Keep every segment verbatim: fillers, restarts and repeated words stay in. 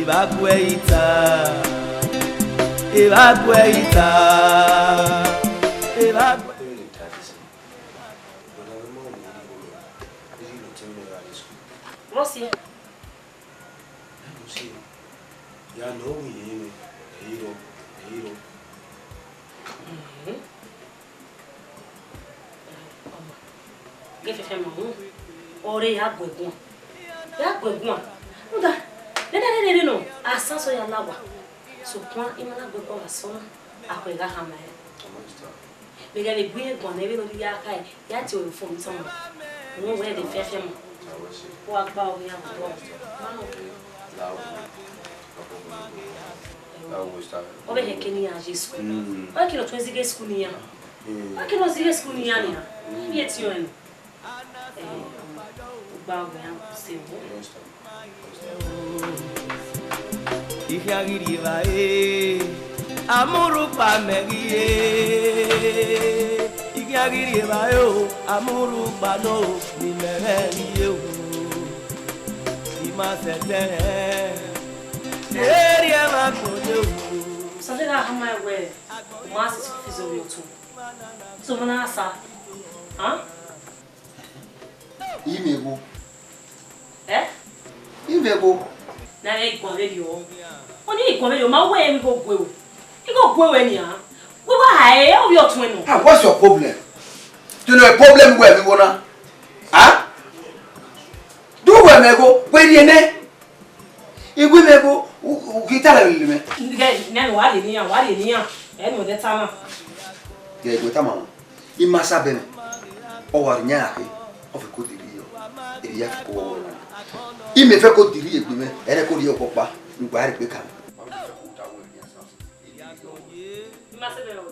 Evba gu ẹre ita, evba gu ẹre ita, evba gu ẹre. Vbọ si? Ẹn, vbọ si? Ya nọ, ọ wu iyẹn mwẹ, ẹ i rrọọ, ẹ i rrọọ. Mhm. Ọma, ghe fiafian ma wu, ọre ya gu ẹre guan, ya gu ẹre guan. Rhunmwuda, ne a na rherhe nọ, asan sẹ ya la owa. Sokpan ima na gu ẹre guan vbe asọn na, a khẹ gha khama ẹre. Vbe ghẹ vbe gu irẹn guan nẹ, vbene ọ rhirhi ya khare, ya tie ẹre fo ne ọ tama. Wẹ wẹ de fiafian ma. Wa gba ọghe iran vbe obọ. Ọ vbe hẹn ke ne iran ye school. Mm. Ọ ke ne ọ tọn zighi school ne iran. Mm. Ọ ke ne ọ zighi school ne iran nian. Mm. Iye tiọn ẹn. Eh, gba ọghe iran se vbo. I khian ghi rhie evbare, amurhukpa mẹ ghi re. I khian ghi rhie evbare o, amurhukpa nọ, ne imẹ mwẹ ghi re o. I ma sẹtin rẹn, erriọ ẹmwẹ agbọn ye o. Sọdẹ gha hama ẹre wẹẹ, u ma sẹ school fees ovbi ọtẹn. So, ma na sa, hẹn? I mwẹ ẹvbo. Eh? I mwẹ ẹvbo. Na ẹ guan vberriọ. Ọni i guan vberriọ, ma wẹ emwi igho gue o. Igho gue wẹ nian. Wẹ wa ha ẹre ovbi ọtẹn nọ. Ah, what's your problem? Do you know a problem wẹ emwi igho na? Ah? Do wẹ mwẹ ẹvbo, wẹ rhie nẹ. Iwẹ mwẹ ẹvbo, u, u ghi ta lele mwẹ. Nẹ, nẹ, wa rhie ne iran, wa rhie ne iran. Ẹ ne odẹ ta na. Ghe ẹgbẹe tama mwa. I ma sabẹ mwẹ, ọ wa rhie iran khe, ọ fẹ ko diri yọ, erriọ ya fẹ ko wọ wẹ. I mẹ fẹ ko diri egbe mwẹ, ẹrẹ ko rhie ọkpọkpa, ne u gba rhie egbe ka mwẹ. I ma sẹ vbe rọ.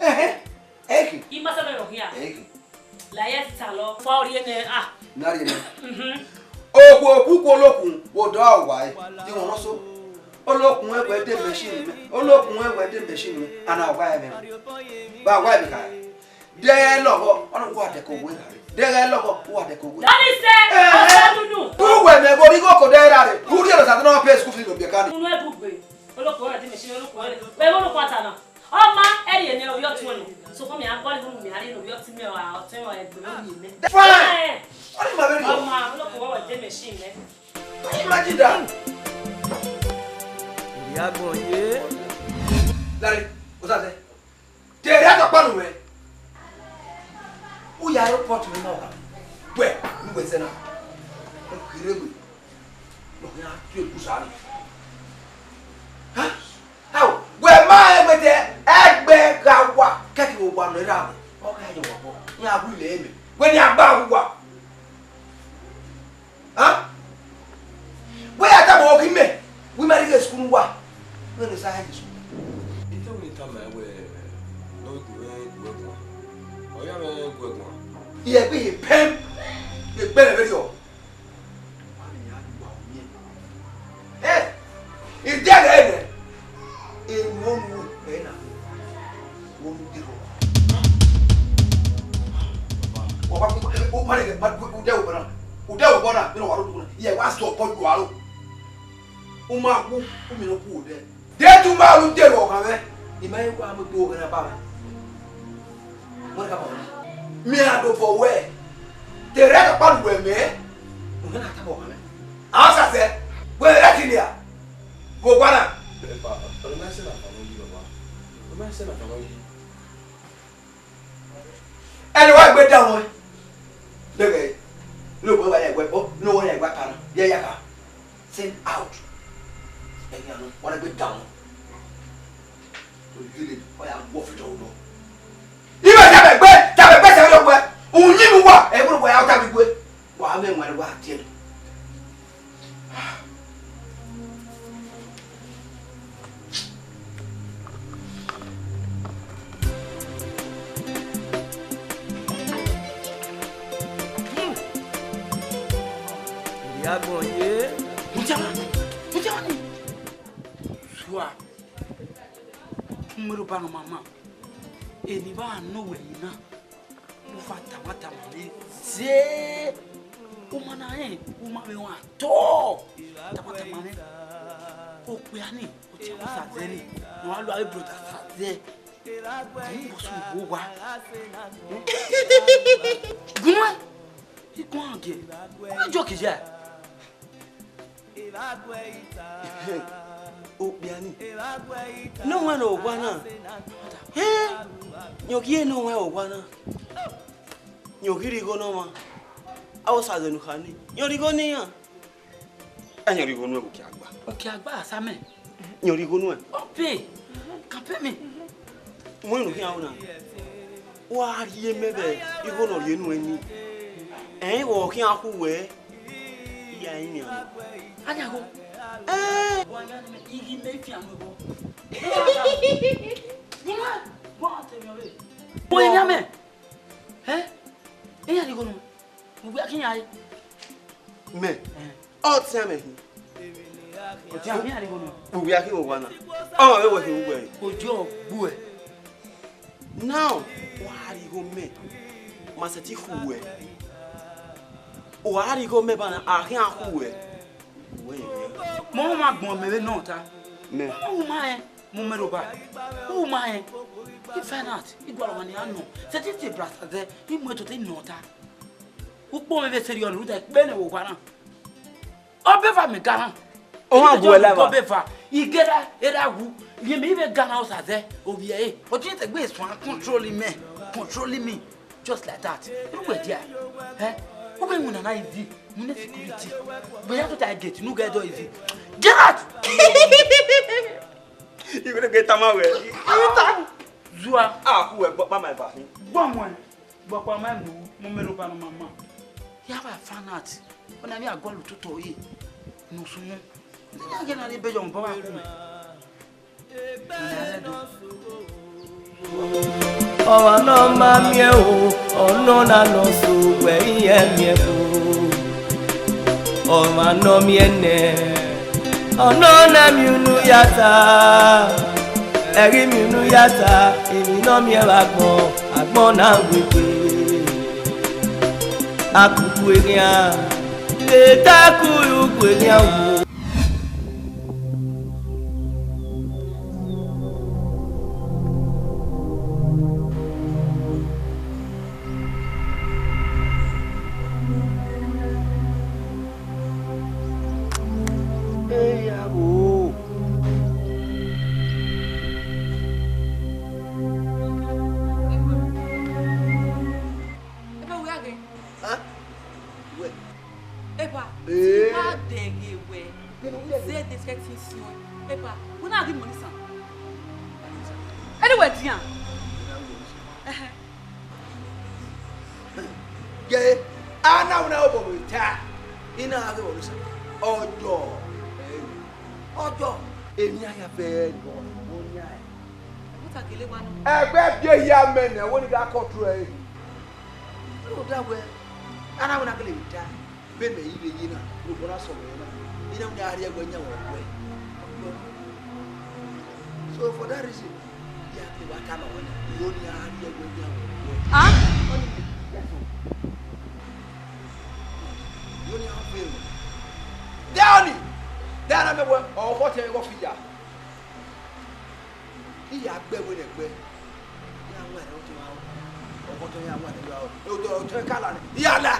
Ẹhẹn, ẹhẹn. I ma sẹ vbe rọ hia. Ẹhẹn. La ya ta lọ, fa orhiẹ nẹ, ah. Na rhie nẹ. Mhm. Okhuo okhuo olokun, wo do a wa ẹre, di wọn nọ so. Olokun ẹwẹ de machine mẹ, olokun ẹwẹ de machine mẹ, ana wa ẹmwẹ. Ba wa ẹmwẹ ka. Dẹghẹ lọghọ, ọna wa dẹkẹ owe gha re. Dẹghẹ lọghọ, wa dẹkẹ owe. Dọni sẹ, eh, ọsẹ nunu. Uwẹ mẹ vbe origho ko dẹ ra re. Urhi ẹrọ sa tẹ na pay school fees no biẹ ka ni. Unu ẹbugbe, olokun ẹwẹ de machine, olokun ẹwẹ. Wẹ vbe olokun ata na. Ọma, ẹrriọ nẹ ovbi ọtẹn nọ. Sokpan mẹ a gualọ unu mẹ a rhie ne ovbi ọtẹn mẹ, ọtẹn mẹ ẹgbẹe vbe orhiẹ mẹ. Fine. Eh. Ọni ma vberriọ. Ọma, olokun ẹwẹ de machine mẹ. Can you imagine that? Ìyá agbọn ye. Larry, what's that? Dẹrẹ a tọkpa nu mwẹ. U ya airport mwẹ na ọkha. Wẹ, ne uwẹ sẹ na. Ọ kere egbe. Ọ khian tie ekusa ni. Ha? Ao, wẹ ma ẹgbẹtẹ ẹgbẹ gha wa kẹkẹ vbe owa nọ erha mwẹ. Ọ gha ye owa obọ. Iran wu ilẹ mẹ. Wẹ ne a gba uwa. Hẹn? Wẹ ya tama ọghe imẹ, wẹ ima rhie ghe school ne uwa. Wẹ ne sa ghe school. I te wẹ tama wẹ, ne ọ gu mwẹ gu ẹguan. Ọ ya mwẹ gu ẹguan. Iyẹn gbe ye pẹm, ye gbe ẹre vberriọ. Wa ne ya gu uwa omiẹn. Ẹ, I dẹghe nẹ, enu ọnu ẹ na. Wo mu de rọ. Wa, wa, wa, wa, wa, wa, ude wo bọna, ude wo bọna, mi na wa ro duguna. Iye wa sọ bọ ju aro. U ma wu, u mi no ku ude. De tu ma ru de ro kan mwẹ. I ma wa mu gbo gana ba mwẹ. Mo ka ba mwẹ. Mi a do bọ wẹ. Te rẹ ka pa lu wẹ mẹ. U na ta bọ kan mwẹ. A sa sẹ. Wẹ rẹ ti lia. Vbe owa na. Epa, ọnọ ma sẹ na fa nọ yi, baba. Ọnọ ma sẹ na fa nọ yi. Ẹni wa gbe da wọn. Bẹgẹ, ne obo wa ya ẹguẹ, o, ne owa ya ẹguẹ aka na, ya ya ka. Send out. Ẹni anu, wa gbe da wọn. Oyele, ọ ya wọ fi tọ odọ. Ibe tabegbe, tabegbe sẹ vbe uwẹ. Uyinmwẹ uwa, ẹvbo uwa ya tabegbe. Wa mwẹ ẹwaẹn ne wa tie. Ìyá agbọn ye. Mo jẹ́ wá, mo jẹ́ wá ni. Sua, mo ro ba no mama. Eni vbe a nọ wẹ yi na. U fa tama tama mwẹ zẹ. U ma na rẹn, u ma vbe wan tọ. Tama tama mwẹ. Okpia ni, ọtiọnrẹn Sazẹ ni, ne ọ wa lo avbe brother Sazẹ. Ẹi vbe sunu vbe owa. Gun ẹn, I guan giẹ. Ọ ma jọ kije. Okpia ni. Ne ọ wẹn ne owa na. Ẹn, ne ọ gie ne ọ wẹn owa na. Ne ọ ghi rhie igho ne ọmwa. Avbe Sazẹ ne u kha ni. Ne ọ rhie igho ne iran. Ẹn, ne ọ rhie igho nuẹn vbe okpia gba. Okpia gba, Samẹ. Ne ọ rhie igho nuẹn. Ope, can pay me. Wẹ ne u khian ru na. Wa rhie mẹ vbe igho ne ọ rhie nuẹn ni. Ẹn, vbe ọ khian khu wẹ. Iya yin nian. Anya gho. Ẹn. Wa ya ni mẹ, ighi mẹ fian nuẹn vbọ. Nuẹn, bọ te mẹ ọvbe. Bọ ya mẹ. Ẹn? Iran rhie igho nuẹn. Mu wia khian ya re. Mẹ. Ẹn. Ọ tian mẹ hin. Ọ tian mẹ, iran rhie igho nuẹn. Mu wia khian owa na. Ọ ma vbe wẹ hin uwẹ. Ojo gbuẹ. Now, wa rhie igho mẹ. Ma sẹtin khu wẹ. Wa rhie igho mẹ banna, a khian khu wẹ. Mọ ma gbọn mẹ vbe nọ ta. Mẹ. Mọ ma rẹn, mu mẹ rhobọ. U ma rẹn. I find out, I gualọ ọmwa ne iran nọ. Sẹtin te brother zẹ, I mu ẹn tota, I nọ ta. Ukpo mwẹ vbe sẹrriọ nẹ, rhunmwuda ikpe ne vbe owa na. Ọbe eva mẹ ga na. Ọ ma gu ẹre leva. Ọbe eva, I ghe erha, erha wu. Rhie mẹ, I vbe ga na, Osaze, ovbi ẹre. Ọ tie te gbe suan control mẹ, control me. Just like that. Look where they are. Eh? Who can win an I V? Who need security? But you have to tie gate. No get door easy. Get out! You gonna get tama where? Zua. Ah, who? But my back. Gbọmọ. Gbọkpa ma mu, mu mẹ rhobọ ne ọ ma ma. Ya vbe fan out. Ọna emwi agọlu toto ye. Ne usun mu. Ne a ghe na rhie ebe yọ mobọ vbe akun mẹ. Ọmwa ne ọ ma miẹn o, ọ nọ na nọ so wẹ irẹn miẹn o. Ọmwa ne ọ miẹn nẹ, ọ nọ na miẹn unu ya ta. Ẹghẹ miẹn unu ya ta, emwi ne ọ miẹn vbe agbọn, agbọn na wegbe. Akuku eghian, leta kuru ku eghian wo. Eya wo. Epa, wẹ a ghe? Hẹn? Wẹ? Epa, ee, wa dẹghe wẹ. Gele wẹ a ghe? Zẹ de sẹ tin si ọn. Epa, wẹ na ghi mọ ni san. Ẹni wẹ dian. Ẹhẹn. Ghe, a na wẹ na obọ vbe ta. I na ghe vbe Osa. Ọjọ. Ọjọ. Emwi a ya vẹ ẹre, ọ yan ẹre. Ẹgbẹ biẹ hia mẹ nẹ, wẹ ne I gha control ẹre. Rhunmwuda wẹ, a na wẹ na gele vbe ta. Vbene I vbe ye na, rhunmwuda na sẹ mwẹ na, I na wẹ na rhie ẹguẹ yan wẹ ọguẹ. So for that reason, I ya kevbe a tama ruẹ na, I ho ne I ra rhie ẹguẹ yan wẹ ọguẹ. Ah, ọni. Yes, o. I ho ne I ra fe ruẹ. De ọni, de a na miẹn wẹ, ọ khọ tẹn vbe ọfi ya. I ya gbe ẹvbo nẹ gbe. I ya wan ẹre otọ aro. Ọkọ otọ ya wan ẹre aro. Otọ, otọ ka la nẹ. I ya la.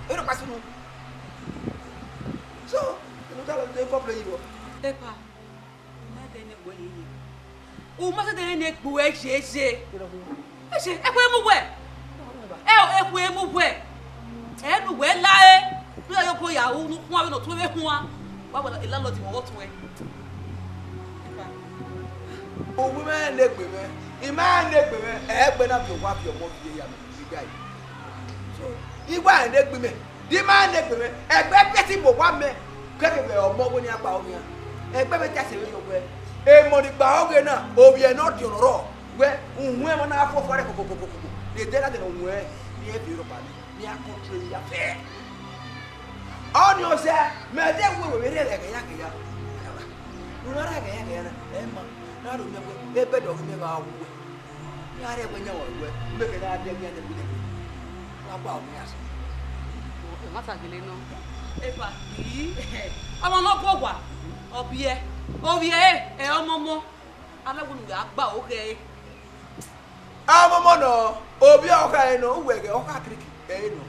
Ero kpa sunu. So, eno ta la de kọ play yo. Epa, u ma de ne gbe yeye. U ma de ne gbe yeye. Ese, ẹ khuẹ mu wẹ. Ẹ, ẹ khuẹ mu wẹ. Ẹ nu wẹ la ẹ. Ne a yo ko ya ru ne u khuan vbene ọ tuẹ vbe khuan. Wa wẹ landlord wẹ ọ tuẹ. Ovbi mwẹ ne egbe mwẹ, I ma ne egbe mwẹ, ẹgbẹ na viọ owa viọ ọmọ viọ eya mẹ, I gba yi. So, I wa ne egbe mwẹ, de I ma ne egbe mwẹ, ẹgbẹ biẹ te I mu owa mẹ, kẹkẹ vbe ọmọ wẹ ne a gba ọghe iran. Ẹgbẹ mwẹ ta sẹ vberriọ wẹ, emọ ni gba ọghe na, ovbi ẹre ne ọ diọn nọ rrọọ, wẹ, uhunmwu ẹmwẹ na fo fo rẹ kokokokoko, ne edẹ na dẹnẹ uhunmwu ẹre, ne irẹn viọ rhọkpa nẹ, ne iran control ya fẹ. Ọni ọ zẹ, mẹ de wẹ wẹ vbe rre ẹghẹ ya ẹghẹ ya. Ne u na rre ẹghẹ ya ẹghẹ ya na, ẹ ma, ne a do miẹn wẹ, ebe ẹdẹ ọghe mẹ gha wu wẹ. Ne a rre ẹguẹ yan wẹ, mẹ kẹ na dẹ ẹguẹ yan dẹ ẹguẹ dẹ. Wa gba ọmọ ya sẹ. Ẹmwata gele nọ. Epa, ii, ọmọ ne ọ gu owa, ọ biẹ, ovbi ẹre, ẹ ọmọmọ, a na wẹ ne u ya gba oghẹ ẹre. Amọmọ nọ, ovbi ọkha ẹre nọ, uwẹ ghẹ ọkha kiriki ẹre nọ.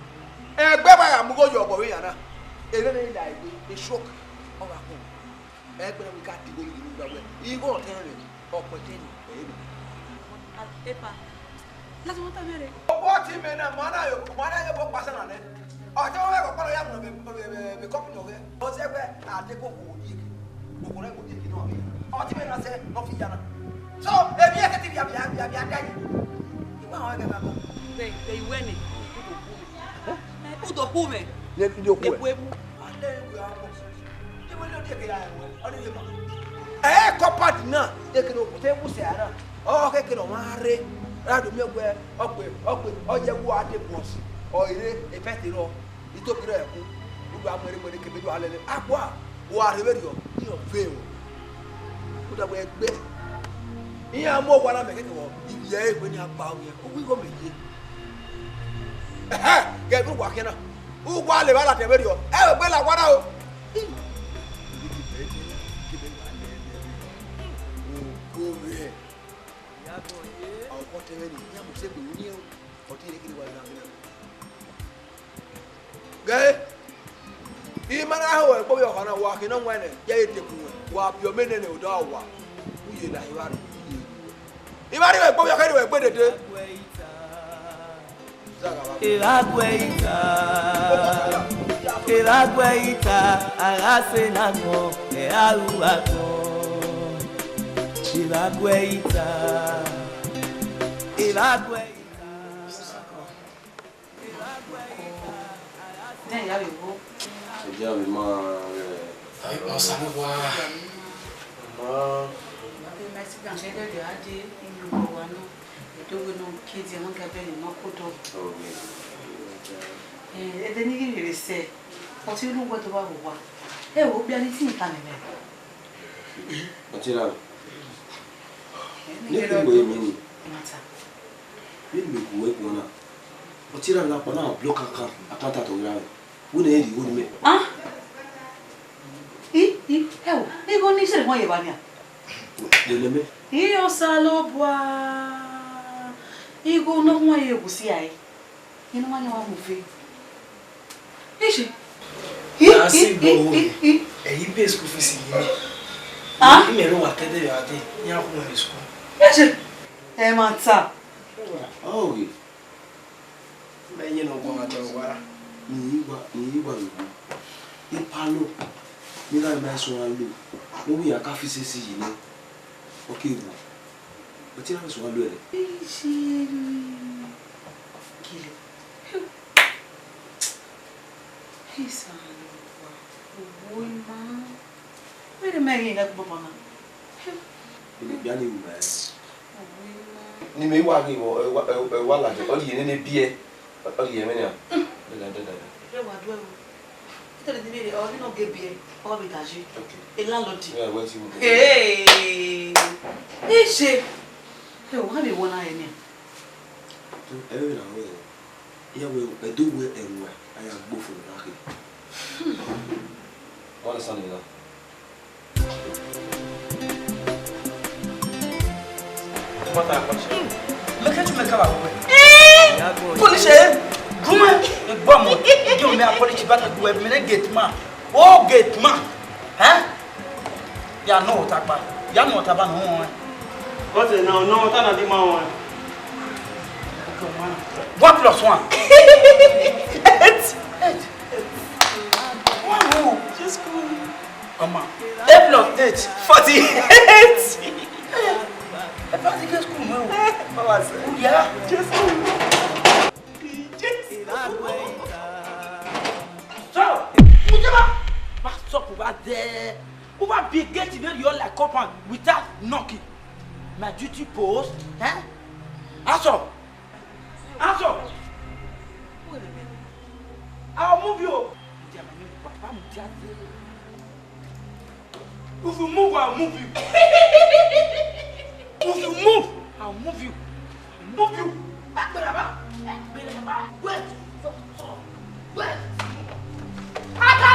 Ẹgbẹ wa gha mu igho ye ọgbọ vbe iran na, erha ne I la egbe, esọk, ọ gha khin. Ẹgbẹe ne wẹ I ka tigho yi ne u gha wẹ, igho ọtẹn mwẹ, ọkpẹtẹ ni, ẹre nọ. Epa, lati wọn ta mwẹ rre. Ọkpọ ti mẹ na, ma na yo, ma na yo bo kpasa na nẹ. Ọtẹn mwẹ ọkpọ ya mu vbe, vbe, vbe, vbe kọpini ọghẹ. Ọ zẹ wẹ, a de ko wo die ke. Gbogbo rẹ wo die ke nọ. Ọtẹn mwẹ na sẹ, nọ fi ya na. So, ebi ẹkẹ ti bia, bia, bia, bia, da yi. Igba họn ẹgẹ na nọ. Bẹ, bẹ, iwẹ nẹ, u do ku mwẹ. U do ku mwẹ. Ye, u do ku ẹ. Ebu ebu. Ẹ, compound na, ekene okwute ẹwu sẹ ara, ọ keke ne ọmwa rre, ra do miẹn wẹ, ọgbe, ọgbe, ọ ye ẹwu a de bọs, ọ i re, e pẹt rrọọ, itobi rẹ ẹkun, u do a muẹn rre, muẹn rre, kebe do a lele, akua, u a rhe vberriọ, iran ve o. U da wẹ gbe, iran mu owa na mẹ keke vbọ, ivbi ẹre egbe ni a gba owiẹ, uwu igho mẹ ye. Ẹhẹ, ghẹ gbe uwa khian na, uwa levba ladian vberriọ, ẹ vbe gbe la owa na o. Ghẹ, I ma na ho ẹgbe ovbi ọkha na, wa khin ne ọ wẹn nẹ, ya ye dekun wẹ, wa biẹ ọmọ nene odẹ uwa, u ye la evba rre, u ye ru wẹ. I ma rhie ẹgbe ovbi ọkha, rhie ẹgbe dede. Evba guẹ ita, evba guẹ ita, a gha sẹ ne agbọn, ẹ a ru agbọn. Evba guẹ ita, evba guẹ ita, evba guẹ ita, a gha sẹ ne agbọn. Nẹ ya vbe wo. Ẹ jẹ́ àmì máa rẹ̀. Àmì máa sáré wá. Máa. Ẹ máa ti gbà ṣẹ́jọ́ ìdè á dé ìlú ọ̀wá náà. Ètò ìwé náà kéde àwọn gẹ́gẹ́ ní mọ́kòtò. Ọ̀gbìn. Ẹ, ẹ dẹ ní kí rere sẹ, ọtí olúwẹ̀ tó bá wò wá. Ẹ wò ó bí a ní tí ì ta nìyẹn. Ọtí ra mi. Ẹ ní Ne kí kí lọ wẹ̀ tó. Mí ni. Mata. Vbene imẹ gu wẹ guan na, ọtẹn iran na kpa na block account, account to iran mwẹ. Wẹ ne ẹ rhie igho ne imẹ. Ah? I, i, ẹ wo, igho ne I sẹ wan ye evba nian. Lele mẹ. I Osanobua, igho ne ọ wan ye wu si ae. Inu wa yan wa mu fe. Ishi. I, I, I, I, I. Ẹ i pay school fees yi mẹ. Ah? Imẹ rre wa kẹdẹ vbe a dee, iran khu mwẹ vbe school. Ishi. Ẹ ma ta. Ọ ghe. Mẹ ye ne ọ guan ma tọ wa. Ne I wa, ne I wa vbe wu. Ipalo, ne I gha ma suẹn lo, ne ọ wẹ iran ka fi sesi yi nẹ, ọ ke wu. Ọtẹn iran suẹn lo ẹre. Ishi. Kilo. Isanobua, owo ima. Vbene mẹ ghi gha gu papa na. Ene bia ni ru ma. Owo ima. Ne imẹ wa ghi vbọ, ẹ wa, ẹ wa ladian, ọ rhie nene biẹ, ọ rhie mwẹ nian. Dada, dada. Ẹ wa do ẹvbo. Ẹ tẹle ne ọ ghe biẹ, ọ vbe daji. Okay. E landlord. Yeah, wẹ ti mu. Hey! Ishi. Ẹ wa vbe wọ na rẹ nian. Ẹ vbe na wẹ. Iran wẹ Ẹdo wẹ ẹwaẹn a ya gbe ofo na khin. What is that? Mẹkẹ tu mẹ kaba wẹ. Police, eh? Gume, gbọmọ, gi mẹ police ba ta gume, mẹ ne gate man. Oh, gate man. Eh? Ya nọ ota kpa. Ya nọ ota ba nọ wọn. What's it now? No, ota na di ma wọn. One plus one. Eight. Eight. One, oh. Just go. Come on. Eight plus eight, forty-eight. Ẹ bá ti gé school mọ́ o. Bàbá sẹ́. Ó yá. Jésù. Jésù. So, mo jẹ́ bá. Bá sọ̀kù bá dẹ́. Who wan be gate wey you like compound without knocking? My duty post, eh? Aso, aso. I'll move you. If you move, I'll move you. If you move, I'll move you. Move you. Wait. Wait.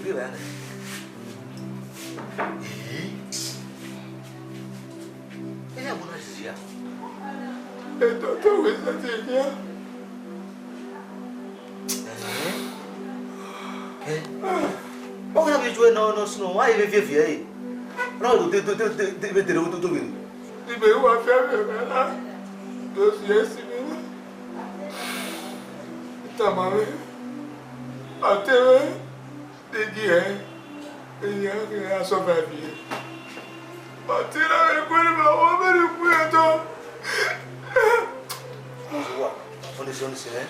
Uri vbe nẹ. Ii. Ena ẹvbo na zizia. Eto te wẹ sẹtin dia. Ẹ, ẹ, ọ gha vbe ju ẹre nọ, nọ sunu, wa ye vbe viẹ viẹ ẹre. Ọ na do de, de, de, de, de vbe dere ototo vbe. Ibe wa fian vbe ẹmwẹ na, do si ẹsi vbe na. Tama mwẹ, ọ te mwẹ. Deghẹ iran ghi ra survive ye. Ọtẹn na vbe kue ne ima wẹ vbene ikun ya tọ. Owa, ọnẹsẹ, ọnẹsẹ, ẹ?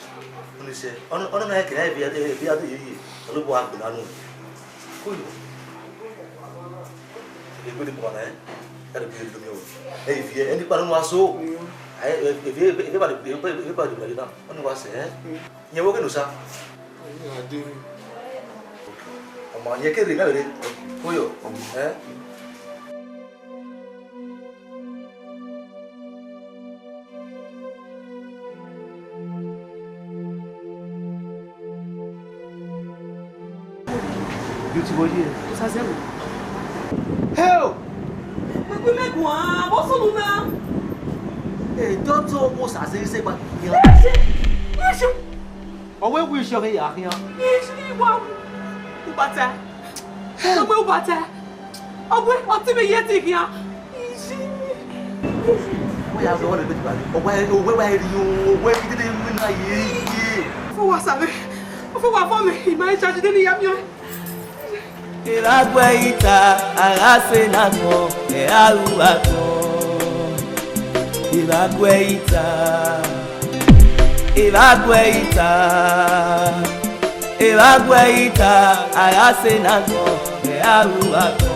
Ọnẹsẹ, ọnẹ, ọnẹ na kẹrẹ ivia, ivia do yeye, Osanobua gbe na nu. Koyo. Egbe de kpọnmwẹ na, ẹ? Ẹ de kue do miẹn o. Ẹ ivie, ẹ ni kpa ne wa so. Ẹ, ivie, ivie ba de, ivie ba de na, ọnẹ wa sẹ, ẹ? Yẹn vbe ọghe ne Osa. Ọmọ yẹn kere mẹ vbe rre. Koyo. Ẹ? Beauty boy ye. Osa zẹ vbe. Hell! Mẹ guan, vbọ sunu na? Doctor, Osa zẹ zẹ gba. Ọ wẹ wi shọ ghe ya khian. Isi wa ubatẹ. Ọgbẹ ubatẹ. Ọgbẹ ọtí mi yẹ ti khian. Isi. Wẹ ya zọ wọlé bẹtẹ bani. Ọwẹ ọwẹ wa eri o, ọwẹ gidi ni mi na ye ye. Fo wa sabe. Fo wa fo mi. Ima ichaji de ni ya mi o. Evba gu ẹre ita, a gha sẹ ne agbọn, ẹ a ru agbọn. Evba gu ẹre ita, evba gu ẹre ita, evba gu ẹre ita, a gha sẹ ne agbọn, ẹ a ru agbọn.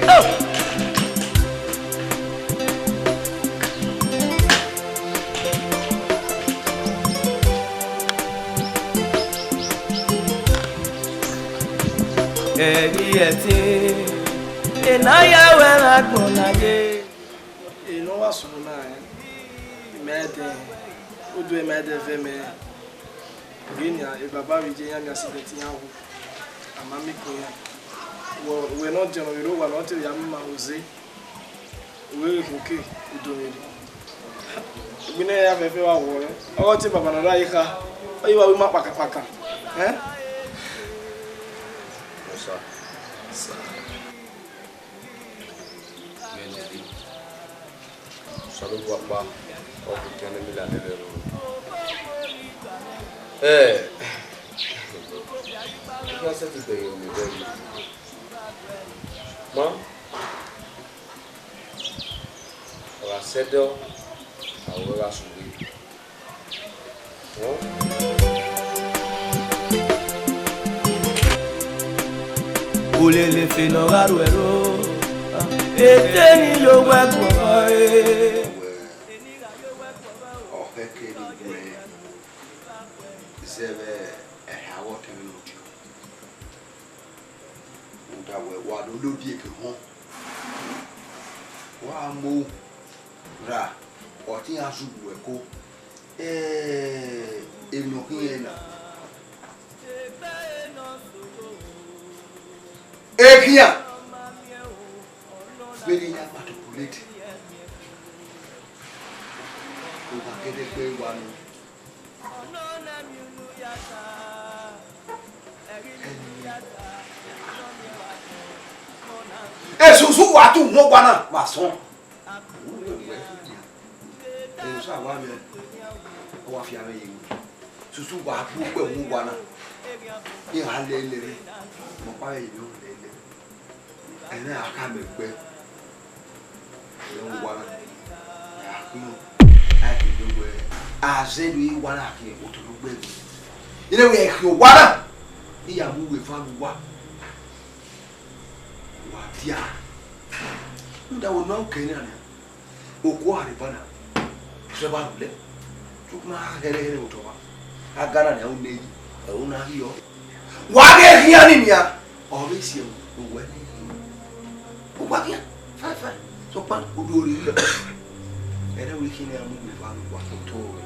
Oh! Ẹvbi ẹtin, ena ya wẹ na gbọn na ye. Eno wa sunu na, eh? Ima ẹdẹ, odu ima ẹdẹ vẹ mẹ. Vbenian, baba vbe je iran miẹn accident iran wu, a ma miẹn ikun iran. Wẹ, wẹ ne ọ diọn vbe rre owa ne ọ te ya miẹn ima ho ze, u vbe ghe khin oke, u do vbe rre. Gbe ne ya fẹfẹ wa wọ rẹ. Ọ te baba na ra yi kha. Ọ yi wa wi ma kpaka kpaka. Eh? Yes, sir. Mẹ ne Osanobua ọkpa, ọ gu itan ne mi la nẹ vbe ẹvbo. Ẹ, I gha sẹtin bẹghe ne ẹvbo. Ma, ọ gha sẹ ẹdẹ, a wẹ gha sẹ urhe. Olele fe ne ọ gha ru ẹro, eteni yo wẹ guọghọ re. Wẹ, ọ khẹke ne uwẹ zẹ vbe ẹre a wẹ ọtẹn vbe ne ọ diọ. Rhunmwuda wẹ wa do lodieke họn, wa mu ra, ọtẹn iran zugbu ẹko. Eh, emwi ne ọ khian na. Ekhian. Vbene iran gba tobuleti, u gha gẹdẹ gbe wa nọ. Esusu wa tu ne owa na, wa sọn. Esusu wa wa mwẹ, ọ wa fi amwẹ ye. Susu wa bu ukpẹ mu owa na. Iran lele rre, mẹ ọkpa vbe ye nọ lele. Ẹmwẹ a ka mẹ gbe. Ẹ owa na, a khin, a ke do wẹ, a zẹ do owa na khin otọ do gbe ẹre. Ine wẹ khian owa na, I ya mu uwu eva vbe uwa. Wa dia. Rhunmwuda wẹ ne ọ kẹ na nian, okuo a rre eva na, sẹ ba rhulẹ, sokpan a hẹrhẹhẹrhẹ vbe otọ ọmwa, a ga na nian, u ne yi, ẹre u na rhiọ. Wa ghe khian ni nian, ọ vbe si ẹvbo ne uwẹ ne yi. U gba khian, fine, fine, sokpan u do rhie rhie. Ẹre wẹ khian ne a mu gbe eva vbe uwa. Otọ ruẹ,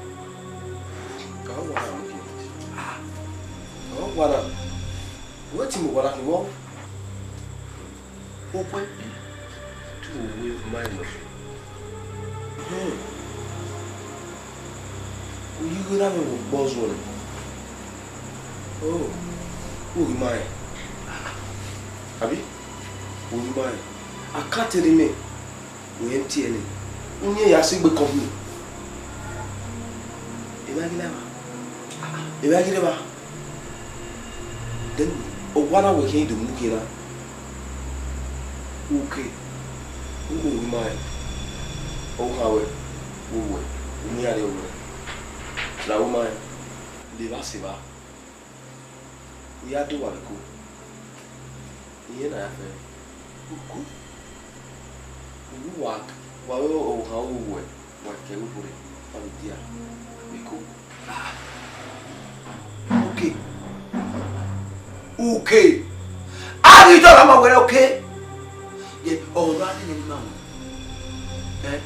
ka owa na mu khian? Ah, ka owa na? Wẹ te mu owa na khin vbọ? Okue, te u ru ma nọ. Hmm. U yi ghe na vbe vbe ọkpọ zọ nẹ. Oh, u ghi ma rẹn. Abi? U ghi ma rẹn. A ka te rhie mẹ, u rẹn tie nẹ. U yẹn ya sẹ egbe company. Emwa ghi na evba. Emwa ghi rre evba. Then, owa na wẹ khian do mu khian na. Uke, u kho ru ma rẹn, ọ kha wẹ, u wẹ, u mu iran rrie ọwẹ. La ru ma rẹn, levba sẹ evba, u ya do owa vbe eko, irẹn na ya fẹ. Uku, u wa, wa ru ọvbokhan, u wẹ. Wa ke ẹre obọ rre, ọ vbe dia. Biko. Ah. Uke. Uke. A ghi dọlọ ma wẹẹ uke. Ye, ọ na nene ma mu. Eh?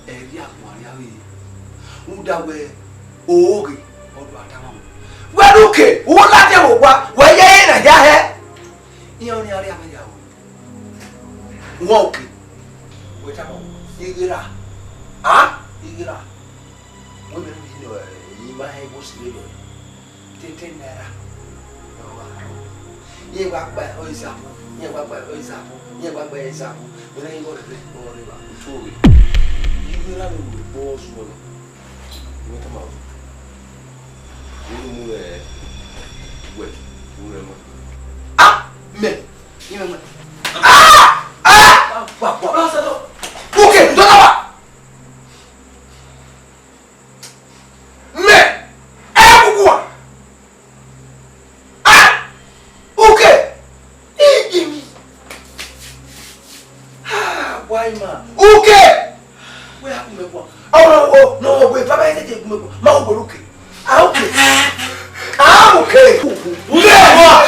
Ẹ ria guan ria vbe. Rhunmwuda wẹẹ, oghe, ọ do a tama mu. Wẹ ne uke, u ladian vbe owa, wẹ ye ẹre na hia hẹ. Iran ọnii a rhie amẹ ya ru. Wọn oke. Wẹ tama ighe ra. A? Ighe ra. Wẹ mẹ ne, eh, ima hẹ igho si vberriọ. Tete naira. Iran wa rọ. Iran wa gba ẹre izabọ. Iran wa gba ẹre izabọ. Iran wa gba ẹre izabọ. Wẹ na igho rre, igho rre va. Otu owe. Ighe ra vbe ru egbe ọzuọ nọ. Wẹ tama o. Wẹ mu, eh, wẹ, wẹ mu. Ah! Mẹ. Imẹ mẹ. Ah! Ah! Wa, wa, wa. Uke, ndo na wa. Mẹ. Ẹ kuku wa. Ah! Uke. Igi mi. Ah, why ma? Uke. Wẹ a gu mẹ guan. Ọmọ wo, ne ọ wẹ baba ẹsẹ je gu mẹ guan. Ma wo wẹ uke. A uke. A uke. Uke wa.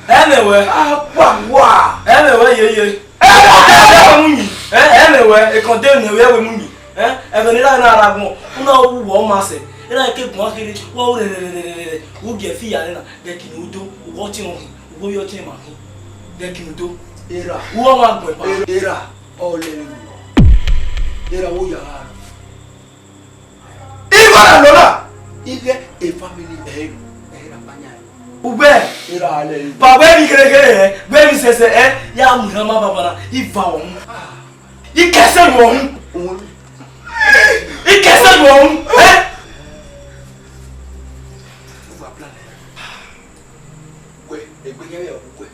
Ẹ mẹ wẹ. A wa wa. Ẹ mẹ wẹ yeye. Ẹ mẹ wẹ mu yi. Ẹ, ẹ mẹ wẹ. Ekọn de ne wẹ mu yi. Ẹ, ẹghẹ ne I ra na ra gbọn. U na wu wọ ma sẹ. I ra ke guan kherhe. Wa u rẹ rẹ rẹ rẹ rẹ. U gie fi ya na. Dẹki ne u do. U wo yọ tie ma khin. Dẹki ne u do. Era. U wa wa gbẹ pa. Era. Ọ lẹ ne u. Era wo ya. Para nọ na. Ighẹ e family ẹ, ẹ ra pa yan. Ugbẹ. Ira ale. Pa wẹ ni kere kere ẹ, wẹ ni sẹsẹ ẹ, ya mu hama baba na, iva wọ mu. Ikẹsẹ wọ mu. Ikẹsẹ wọ mu. Ẹ? Wẹ, egbe kẹrẹ ọ, wẹ.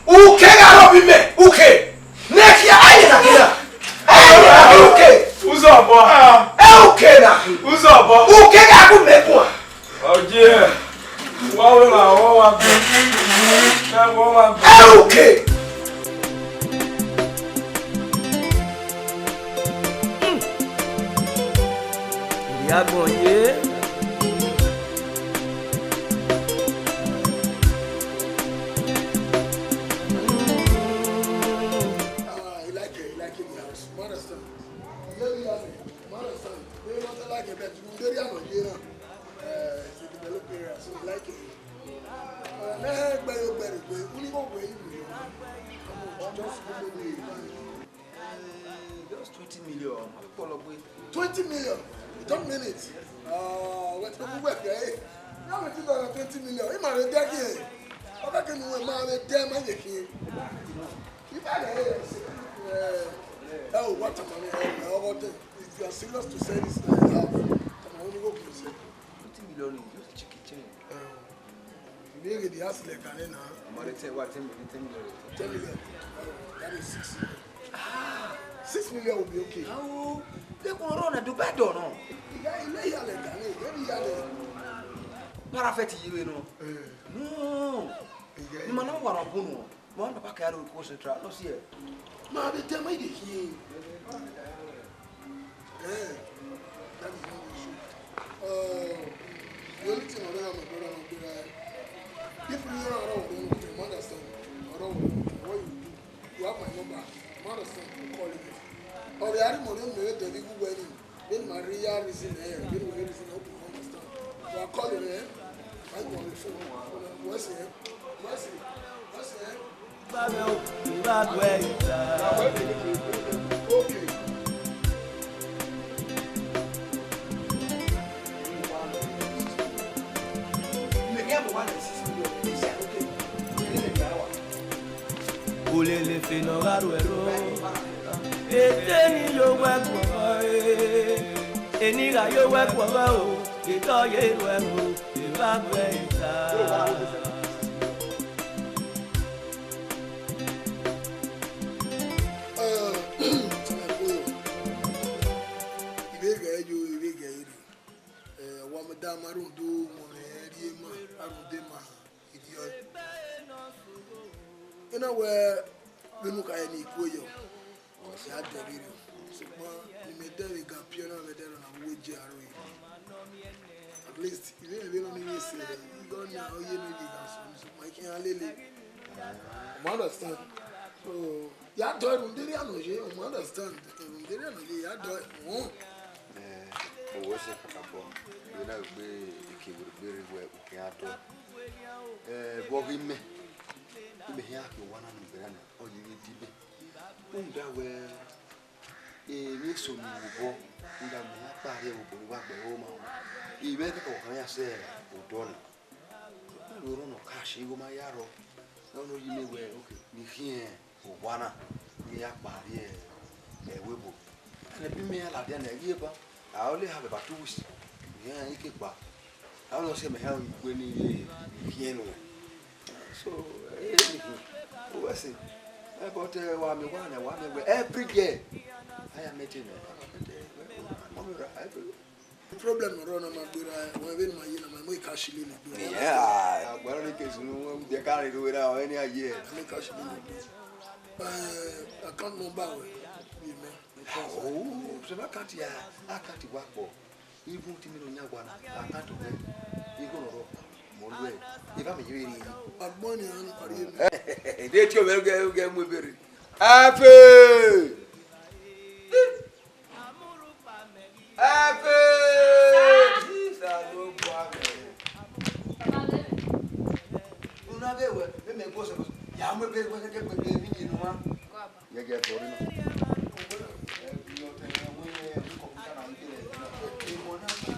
Uke gha rọ vbe imẹ, uke. Nẹkhia, ẹyẹ na khin na. Ẹyẹ na khin uke. Uzọ bọ. Ẹ uke na khin. Uzọ bọ. Uke gha gu mẹ guan. Ọjẹ, wa wẹ la, wa wa gbẹ. Ẹ wa wa gbẹ. Ẹ uke. Ìyá gbọ̀n yé. Ah, he like it, he like it, the house. You understand? Yeah, you have it. You understand? You don't like it, but you don't get it, you know. Uh, it's a developed area, so he like it. Uh, let's go, go, go, go. Only go where you go. Just go, go, go. Eh, just twenty million. Twenty million? You don't mean it. Uh, wait, wait, wait, eh? Now we think about twenty million. He might be dead here. How can you, man, be dead, man, you can't. If I get here, eh, oh, what a money, eh, eh, what the, if you are serious to sell this, eh, house, come on, we go, please. Twenty million is just a chicken chain. Eh, you make the house like an, eh, now. I'm already tell what, ten million, ten million. Ten million. Oh, that is six million. Ah, six million will be okay. Oh, they can run a Dubai door, no? Yeah, you lay here like an, eh, let me hear them. Parafet, you know. Eh. No. Yeah. Ni ma na wa na bunu. Ma na papa kẹ aro ko central, no see. Ma be tell my dey hear. Eh, that is not the issue. Uh, the only thing I don't have, my brother, my brother, if you don't know what you understand, I don't know what you do. You have my number. You understand? You call it. Or the other money, maybe the legal wedding. Vbene ima rhie ya reason ẹre, vbene wẹ reason, I hope you understand. Wa call ẹre, I call the phone. Wẹ sẹ, wẹ sẹ, wẹ sẹ. Ba mwẹ o, ba do ẹre ta. Okay. Mẹ kẹ mọ wa lẹ sisi mi o, okay. Olele fe ne ọ gha ru ẹro. Eteni yo wẹ guọghọ, eh. Eni gha yo wẹ guọghọ o, etọ ye ru ẹro, evba gu ẹre ta. Ivbe ghẹ yo, ivbe ghẹ re. Eh, wa ma da ma rhunmwuda ọmwa mwẹ rhie ma, a rhunmwuda ma. Idiot. Ena wẹ vbene u khare ne I kue yọ, ọ ya dẹ vberriọ. Sokpan ne imẹ dẹ vbe ga piọ na, mwẹ dẹ na vbe uwu eje aro re. At least, I vbe vbe nọ ne I vbe sẹ, igho ọnii ọ ye ne I vbe gha sẹ, sokpan I khian lele. You understand? So, ya dọ ẹre rhunmwuda erriọ ne ọ ye, you understand? Rhunmwuda erriọ ne ọ ye, ya dọ ẹre. Eh, owẹ sẹ kakabọ, vbene a gbe ike vbe gbe rre wẹ u khian dọ. Eh, vbe ọ ghi mẹ, imẹ khian ke owa na ne u gberra na, ọ ye vbe di mẹ. Rhunmwuda wẹ, emwi eso ni vbe obọ, rhunmwuda mẹ ya kpa rrie vbe obọ ne uwa gbe ẹre ma. I mwẹ kẹkan ọkhan ya sẹ odọ na. Aro erhọn ne ọ ka shi igho ma ya rrọọ. Ọ nọ yi mẹ wẹ, okay, ne I khian owa na, ne I ya kpa rrie ẹvbo ebo. Ẹnẹ bi mẹ ya ladian ne ẹ ghi eba, a ọle ha vbe ba two weeks, I khian I ke kpa. A ọnọ sẹ mẹ ha gue ne I khian nuẹn. So, eh, u wẹ sẹ. Eh, but, eh, wa miẹn owa na, wa miẹn wẹ every year. A ya mẹ te nẹ, a ya mẹ te, eh, mọ mẹ ra every The problem nọ rọ na ma gberra, wẹ vbene ma ye na ma mu cash lele gberra. Yeah, agbara ni ke sunu wọn de ka re ro ra, ẹni a ye. Ma mu cash lele gberra. Eh, account number wẹ, ye mẹ. Oh, so na account ya, account wa kpọ. Even ti mi no nya wa na, account wẹ. Igho nọ rọ, mo lu ẹ. Eva mi ye ri. Agbọn ni a ni pari ye mẹ. De ti o mẹ gẹ, gẹ mu ebere. Afe! Ẹfe! Isalobua mẹ. Una ghe wẹ, vbe mẹ gu ọsẹ, ya mu ebe wẹ kẹkẹ kpẹkpẹ vbe iyẹn ne uwa. Yẹ jẹ ẹfe ọre na. Ẹ bi ọtẹn wẹ, ẹ bi kọmputa na, ẹ bi kọmputa na.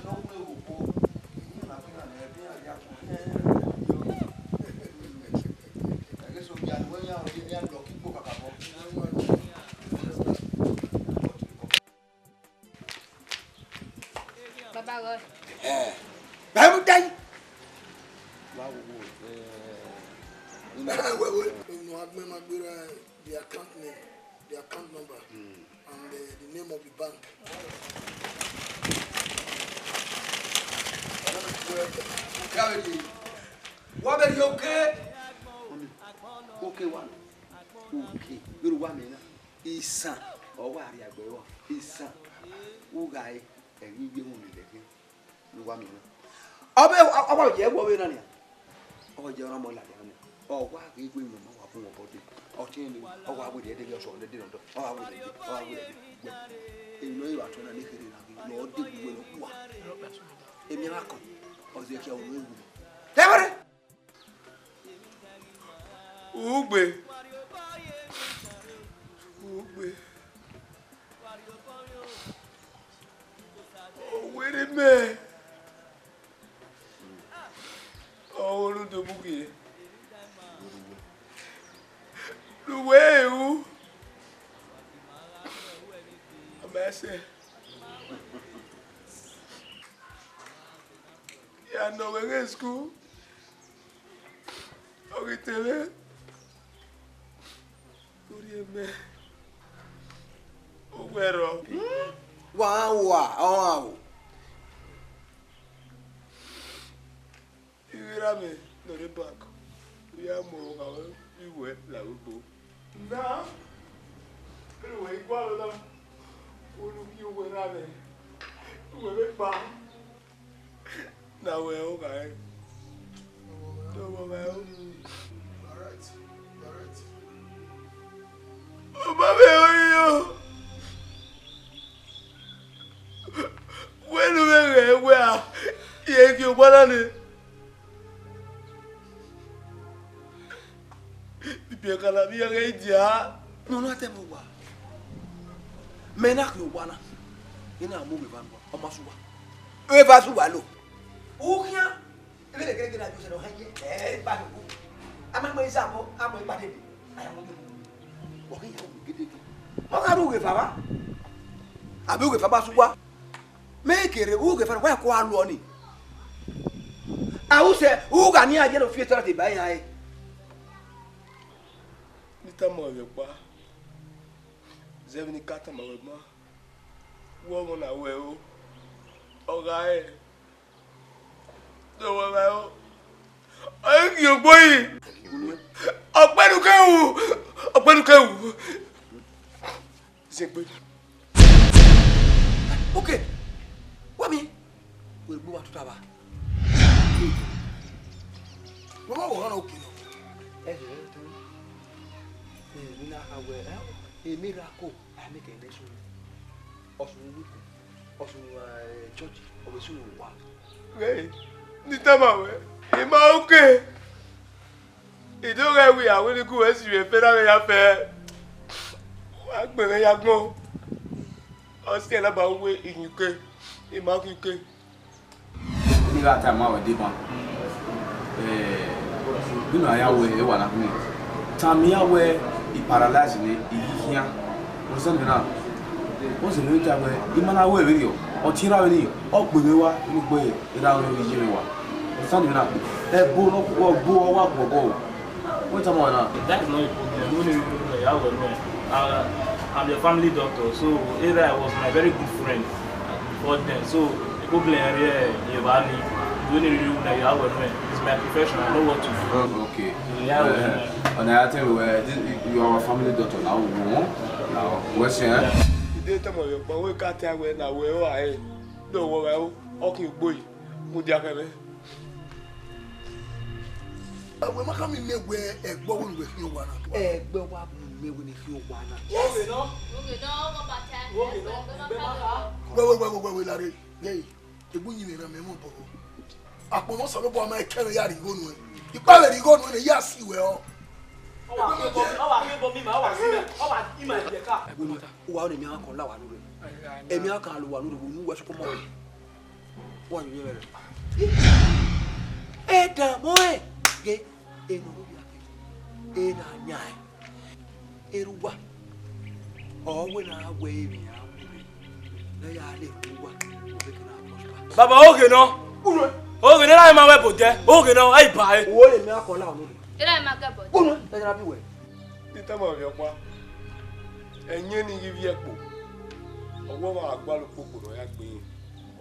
Baba gọ. Eh. Bible tell you. Wa wo, eh, Wẹ, wẹ, unu agbẹn ma gberra the account name, the account number, and, uh, the name of the bank. Wa bẹghe oke. Oke wa. Oke. Yoruba mẹ na. Isan. Ọ wa rhie agbẹre vbọ. Isan. U gha re, ẹghẹ iye wọn lele ẹghẹ. Ne uwa miẹn na. Ọ vbe, ọ, ọ wa ye ẹwu ọvbehe na nian. Ọ ye ọmọ ladian nian. Ọ wa ghi wẹ emwi ne ọ ma wa bun obọ dee. Ọ tie ne ọ wa wẹ dẹdẹ ghe ọsọ dẹdẹ nọ dọ. Ọ wa wẹ dẹdẹ, ọ wa wẹ dẹdẹ. Emwi ne ọ ye vbe atuẹ na ne kherhe na ghi ne ọ dee gbe uwẹ ne ọ kua. Emwi a kọn, ọ zẹ khian unu ewu. Ẹmwẹrẹ! Ugbe. Ugbe. Owere mẹ. Ọ ru do mu ghe. Ru wẹ ru. Ọ ma sẹ. Ya nọ wẹ ghe school. Ọ ghi te mwẹ. Urhi mẹ. Uwẹ rrọọ. Wa wa, ọ ha o. Ivbi erha mwẹ ne ọ rre bank, u ya mu ọvbokhan ruẹ vbe iwẹ la vbe ugbo. Na, vbene uwẹ i gualọ na, unu ghi uwẹ na nẹ, uwẹ vbe kpa. Na wẹ o gha rẹn. Na wẹ o gha rẹn. Ọba vbe ori yo. Wẹ ne u vbe ghẹ wẹ a, irẹn ghi owa na nẹ. Ibiẹka na vbe iran ghẹ dia. Ne ọ na tama uwa, mẹ na khian owa na, I na mu vbe eva ne uwa, ọ ma sẹ uwa. Eva sẹ uwa lo. U khian, vbene gẹrẹgẹrẹ a do sẹ ne ọ hẹn ye, ẹ, ba do. A ma mu ẹzabọ, a mu ẹgbadede, a ya mu. Ọ ghi ya mu gedege. Ọ gha rre ughe eva vba? Abi ughe eva ma sẹ uwa? Mẹ kere ughe eva ne wa ku a luọ ni. A ru sẹ, u gha ni a ye ne ọ fi eto na te ba iran ẹre. Ne I tama ruẹ ọkpa, zẹ vbene I ka tama ruẹ ma, wẹ ọmọ na wẹ o, ọ gha rẹn, do wẹ ọmwa o, ọ i ghi ogbo yi, ọ kpẹnukẹn ru, ọ kpẹnukẹn ru. Zẹgbe. Okay. Wa miẹn. Wẹ gbe uwa tota vba. Wẹ ma wọ ọna oke nọ. Ẹ, ẹ, ẹ, ẹ, emwi na kha wẹ, ẹ, emwi ra ko, a mẹ kẹ nẹ sunu. Ọsunu wẹ ko, ọsunu, ẹ, church, ọ vbe sunu wa. Ghẹ, ne I tama wẹ, I ma oke. I do ghẹ wẹ a wẹ ne I gu wẹ si vbe fẹrẹ avbe ya fẹ, wa gbẹn mwẹ ya gbọn. Ọ siẹn na ba uwu iyuke, I ma khin uke. Ne I gha tama ruẹ deba, eh, vbene a ya wẹ ewa na khin, tama iran wẹ I paralyze nẹ, I ghi khian. Understand me now? What's the main time where I ma na wẹ vberriọ, ọ tie ra vbene ọ gbe mwẹ wa, unu gbe erha mwẹ vbe iye mwẹ wa. Understand me now? Ẹbo ne ọ gbo ọ wa gu ọbọ o. Wẹ tama ruẹ na. That is not a problem. No need to ya wẹ nuẹ. Uh, I'm your family doctor, so Era was my very good friend before then. So the problem here, you have me. You need to ya wẹ nuẹ. It's my profession. I know what to do. Oh, okay. Ya wẹ nuẹ. Ọna ya tell me, well, this, you are our family doctor now. We want now. What's your? Ide tama ruẹ ọkpa, wẹ ka ta wẹ na wẹ o ae. Do wọ gha o, ọ khin ugbo yi. Mu dia khẹ mwẹ. Wẹ ma khama mẹ wẹ ẹgbẹ ọvbehe ne uwẹ khian owa na. Ẹgbẹ wa mu mẹ wẹ ne I khian owa na. Yes. Oghe nọ. Oghe nọ, ọghe ọbata. Oghe nọ, ẹgbẹ ma kha. Wẹ, wẹ, wẹ, wẹ, wẹ, wẹ, lare. Hey, egbe uyinmwẹ na mẹ mwẹ obọ. Akpọnmwẹ Osanobua ma kẹrẹ ya rhie igho nuẹn. Ikpa vbe rhie igho nuẹn, ya si wẹ ọ. Ọ wa khin obọ, ọ wa khin obọ mẹ ima, ọ wa si mẹ, ọ wa ima ẹdẹ ka. Ẹgbẹ mata, uwa ọnii emwi akọn la uwa nurre. Emwi akọn la uwa nurre, unu wẹ sokpan mọ. Wa yọ yẹ vbẹrẹ. Ẹdamọ ẹ, ghe, enọ rhie akẹ, ena yan ẹ. Erha uwa, ọ wẹ ne a wẹ emwi a wẹ ne ya le erha uwa, ọ vbe ke na prosper. Baba, oghe nọ. Unu. Oghe nọ, erha ma wẹ bọ odẹ. Oghe nọ, ẹ i ba ẹre. Uwẹ ne mẹ akọ na unu. Erha ma kẹ bọ odẹ. Unu, ẹ jara bi wẹ. Ne I tama ovbi ọkpa, ẹyẹn ni ghi viẹ kpo, ọ wẹ ọmwa gha gualọ ukpokpo ne ọ ya gbe irẹn,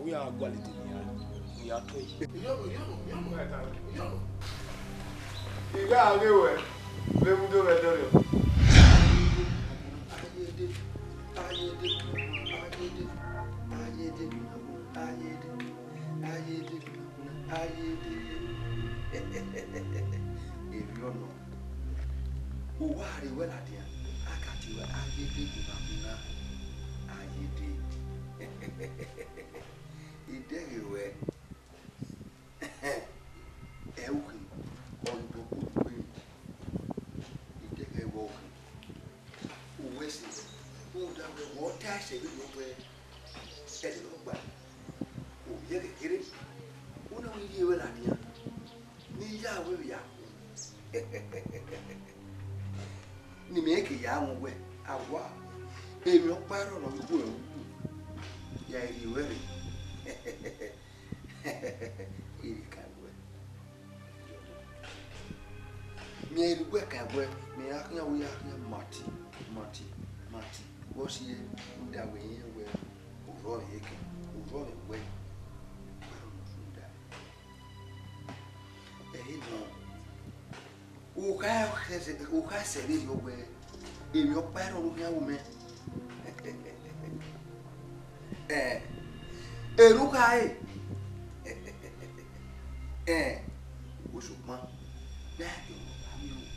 ọ ya gualọ idin ne iran, ne iran tọn yi. Iyọno, iyọno, iyọno, iyọno. I gha ghe ruẹ vbe ẹmwẹ udo mwẹ dọrriọ. Ayede, ayede, ayede, ayede, ayede, ayede, ayede. Erriọ nọ. Uwa rre wẹ ladian, a ka tie ruẹ ayede gu na gu na, ayede. I dẹghe ruẹ, ẹ ukhin, ọ ghi bọ kpo ugbe, I dẹghe ruẹ ukhin. Uwẹ sẹ, rhunmwuda wẹ, wẹ ọ ta ẹsẹ vberriọ wẹ, ẹdẹ ne ọ gba, ovbi ẹghẹ kherhe, u na wẹ I rhie ruẹ ladian. Ne I ya wẹ vbe ya khu. Ne imẹ ke ya wọn wẹ, a wa, emwi ọkpa ẹrọ ne ọ ghi gu ẹre ru, ya rhie ruẹ rre. I rhie ka wẹ. Mẹ i rhie uwẹ ka wẹ, mẹ i ra khian wẹ, I ra khian mati, mati, mati. Vbọ si ẹre, rhunmwuda wẹ irẹn wẹ, orhọ mwẹ eke, orhọ mwẹ wẹ, rhunmwuda. Ẹre nọ, u kha sẹ, u kha sẹ vberriọ wẹ, emwi ọkpa ẹrọ ne u khian ru mẹ. Ẹ, erha u kha re. Ẹ, sokpan, ne a gie ọmwa ba miẹn aro,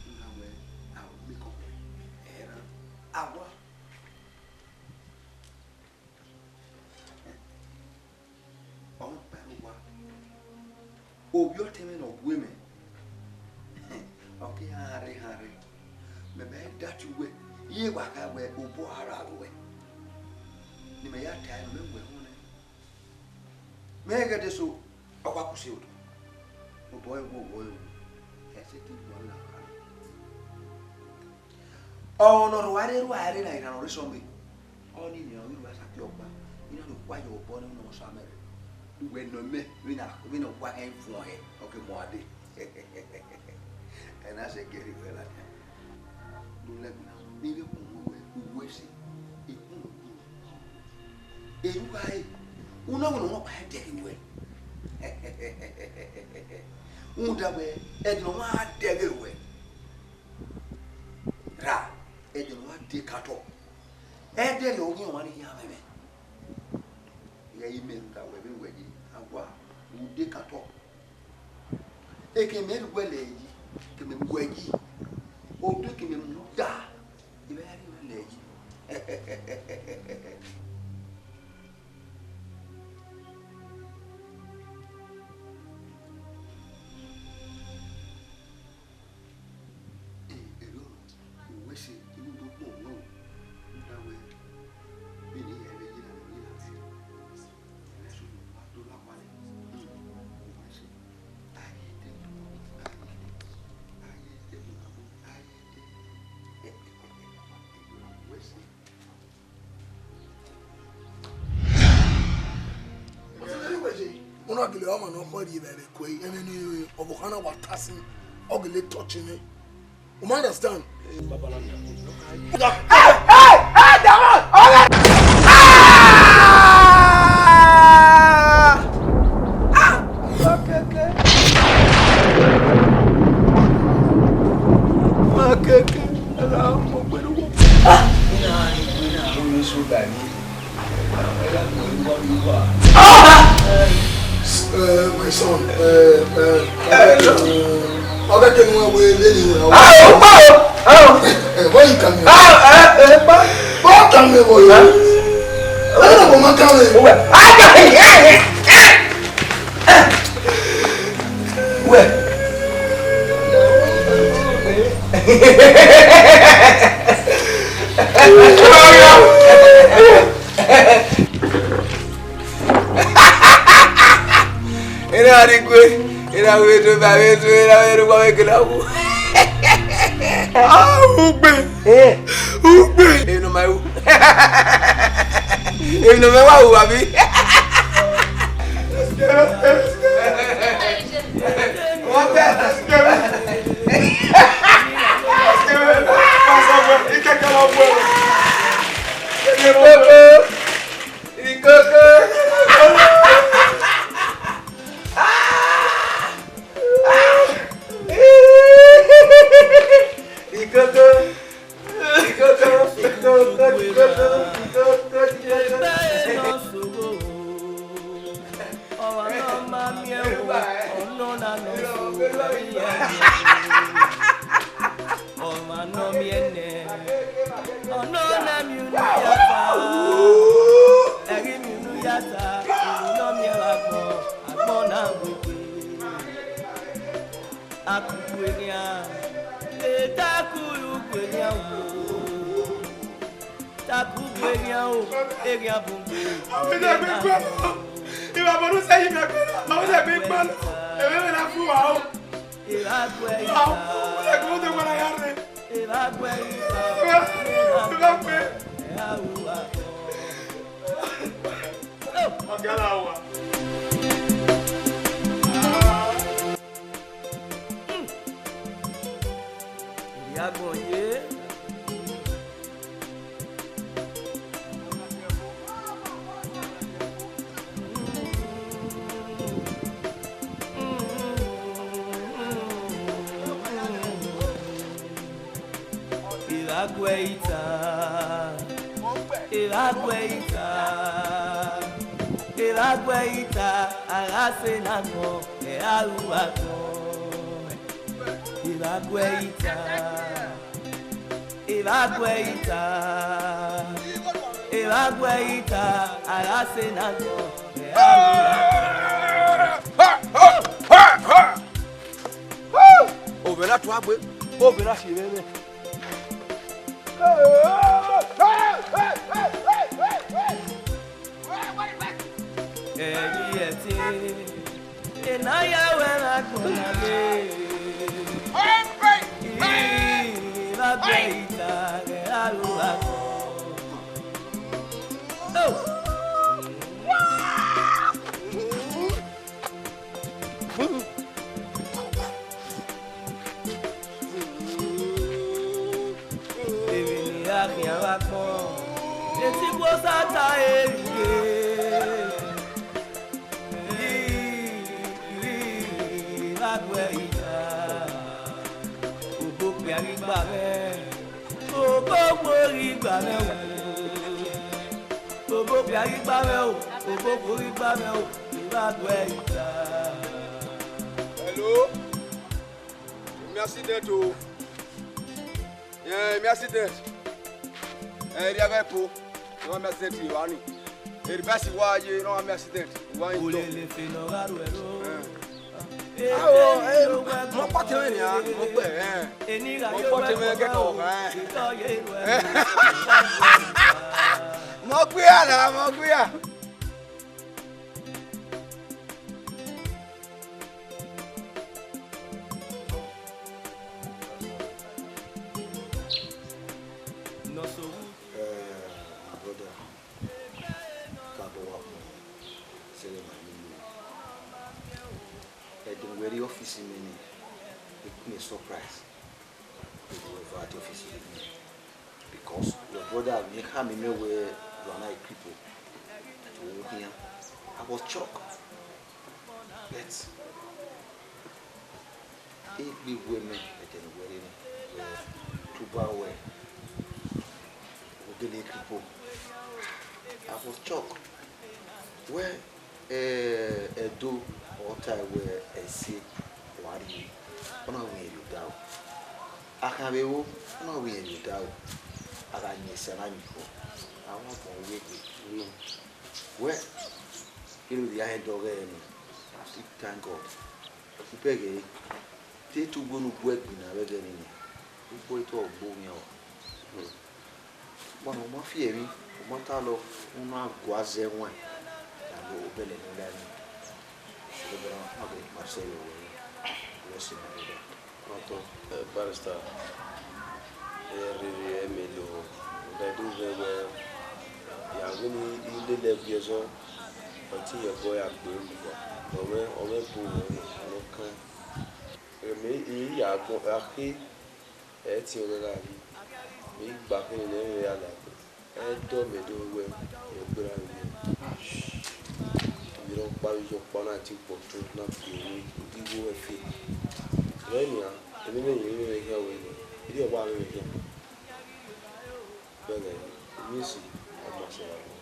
u na wẹ, a ru mẹ kọkọ, ẹ ra, a wa. Ọ ma kpa ẹre owa. Ovbi ọtẹn mwẹ ne ọ gu mwẹ, ọ ke hanrre hanrre. Mẹ ma i datu wẹ, I ye wa kha wẹ obọ a ra ruẹ. Ne imẹ ya tae, mẹ wẹ ẹmwẹ nẹ. Mẹ ghẹ de so, ọ wa ku se odo. Obọ ẹre wo, obọ ẹre wo. Ẹ sẹtin guan na kha. Ọmwa ne ọ rhua rre, rhua rre na, erhan ne ọ rre sọmbe. Ọnii nian ọghe erha Asaki ọkpa, I na do kua ye obọ ne ọ sa mẹ rre. Uwẹ nọ mẹ, vbene, vbene ọ wa hẹn fuẹn hẹ, ọ ke mu ade. Ẹ na sẹ gẹrẹ ruẹ ladian. Do lẹgbẹ na, ne I vbe khuọnmwi wẹ, uwẹ sẹ, ekhun ne ọ gu. Erha uwa re, u na wẹ ne ọmwa ọkpa ya dẹghe ruẹ. Rhunmwuda wẹ, ẹdẹ ne ọmwa dẹghe ruẹ. Ra, ẹdẹ ne ọ wa de ka otọ. Ẹdẹ rẹ ọghe ọmwa ni khian mwẹ mwẹ. Ighẹ imẹ rhunmwuda wẹ vbe wẹ yi, a wa, u de ka otọ. Eke mẹ rhie uwẹ lẹ yi, ke mẹ mu wẹ yi. Odo eke mẹ mu da, I vbe ya rhie uwẹ lẹ yi. Erriọ nọ, uwẹ sẹ, I ru do kpọn mwẹ o. Rhunmwuda wẹ, vbene I ya vbe ye na, I ya vbe ye na. Ẹmwẹ eso ne ọ ma do la owa nẹ. Uwẹ sẹ. Ayede, ayede, ayede, ayede. Uwẹ sẹ. Una gele ọmwa ne ọ khọ rhie vbe ẹvbo ẹko ẹre, ẹmwẹ ne ọvbokhan na wa ta sin, ọ gele touch mwẹ. U ma understand? Makeke. Makeke. Ẹgha, mo gbe ne uwu. Ina ni gbe na ro ni so ba ni. Ẹgha, mo gbe ne uwu. Ah! Eh, my son, eh, eh, ọgẹ kenu wẹ lele wẹ. Ah, o pa o. Ah. Eh, why you come here? Ah, eh, eh, pa. Why you come here, boy? Ah. Why you come here? Wẹ. Ah, eh, eh, eh. Wẹ. Ena ni gue, ena we do ba we do, ena we do ba we gele wu. Ah, ugbe. Eh. Ugbe. Eno ma wu. Eno ma wa wu abi. Ọnọ na nọ so, ẹre ya miẹn. Ọmwa ne ọ miẹn nẹ, ọnọ na miẹn unu ya ta. Ẹre miẹn unu ya ta, unu ne ọ miẹn vbe agbọn, agbọn na wegbe. Akukue nian, e ta kukue nian o. Ta kukue nian o, eghian bun gbe. Avbe ẹdẹgbe gbe. Evba bọ ne u sẹ yi mẹ gbe. Avbe ẹdẹgbe gbe. Ẹmwẹ mwẹ na fu wa o. Evba gu ẹre. Avbe ẹdẹgbe u de wa na ya rre. Evba gu ẹre. Evba, evba gbe. Ẹ a ru wa. Ọga la wa. Iriagbọn ye. Evba gu ẹre ta, evba gu ẹre ta, evba gu ẹre ta, a gha sẹ ne agbọn, ẹ a ru agbọn. Evba gu ẹre ta, evba gu ẹre ta, evba gu ẹre ta, a gha sẹ ne agbọn, ẹ a ru agbọn. Ovbi na tuagbe, ovbi na si mwẹ mwẹ. Ẹi ẹtin, ena ya wẹ na gbọna le. Ii, vbe agbẹe ita ghẹ a ru agbọn. Oh! Emwi ne I gha khian vbe agbọn, Etigbo sa ta ẹre rhie. Ii, ii, vbe agbẹe ita, obokpia ghi gba mwẹ, obokhuo ghi gba mwẹ o, obokpia ghi gba mwẹ o, obokhuo ghi gba mwẹ o, I vbe agbẹe ita. Hello? Emi accident o. Yeah, emi accident. Eh, area guy po. No wa mi accident ye wa ni. Eri basi wa ye, no wa mi accident. Wa yi to. Olele fe nọ gha ru ẹro. Eh. Awo, eh, mo kpọtẹ mwẹ nia, mo gbẹ, eh. Mo kpọtẹ mwẹ kẹkẹ ọkha, eh. Mo gbia na, mo gbia. Eh, my brother, kabọ wa kpọnmwẹ, sẹrriọ ma emwi lele. Ẹdẹ ne uwẹ rrie office mẹ nii, I ku mwẹ surprise. Because your brother vbe khama mẹ wẹẹ you are now a cripple. To khian, I was shocked. But egbe wẹ mẹ ẹdẹ ne uwẹ rre nẹ, wẹ tuba wẹ u gele cripple. I was shocked. Wẹ, eh, Ẹdo ọ tae wẹẹ ẹse wa rrie, ọ na wẹ irẹn rrie odaro. A khan vbe ro, ọ na wẹ irẹn rrie odaro. A gha yin ẹse, a na yin ikhuo, a wa bọ vbe egbe. Wẹ, kherhe erriọ a rẹn dọghe ẹre nọ, I still thank God. Ipẹghẹ ẹre, te te ugbẹn ne u gu ẹgbin na vbe ẹghẹ nii nẹ, ugbẹn te ọ gbe owian ọre. Ọmọ ne ọ ma fi ẹmwẹ, ọ ma ta lọ, u na gua zẹ ẹwaẹn, ya lo obẹlẹ ne ọ la ẹmwẹ. Sẹ vbe ọ na gbe ma sẹ vbe wẹ, wẹ sẹ ma vbe. Ọtọ, eh, barrister, ẹ rhirhi ẹ mẹ lo, ọ da do vẹ wẹ, ya wẹ ne I lele ẹguẹ zọ, ọtẹn iyẹn obọ ya gbe ru uwa, ọ mwẹ, ọ mwẹ bu wẹ ne ọ kan. Mẹ I ya gbọn akhe, ẹtin ọghe gha rri, mẹ I gba khin ne ẹmwẹ ya la egbe. Ẹdọ mẹ do wẹ, ẹ gberra vbe mẹ. Emwi rhọkpa vbe iye ọkpa na ti kpọtun na gie emwi odigho ẹfe. Rẹ nian, emwi ne I rẹn vbe khian wẹ nẹ, erriọ wa mwẹ vbe khian. Vbẹghẹ emwi esi, ọ ma sẹ vbe agbọn.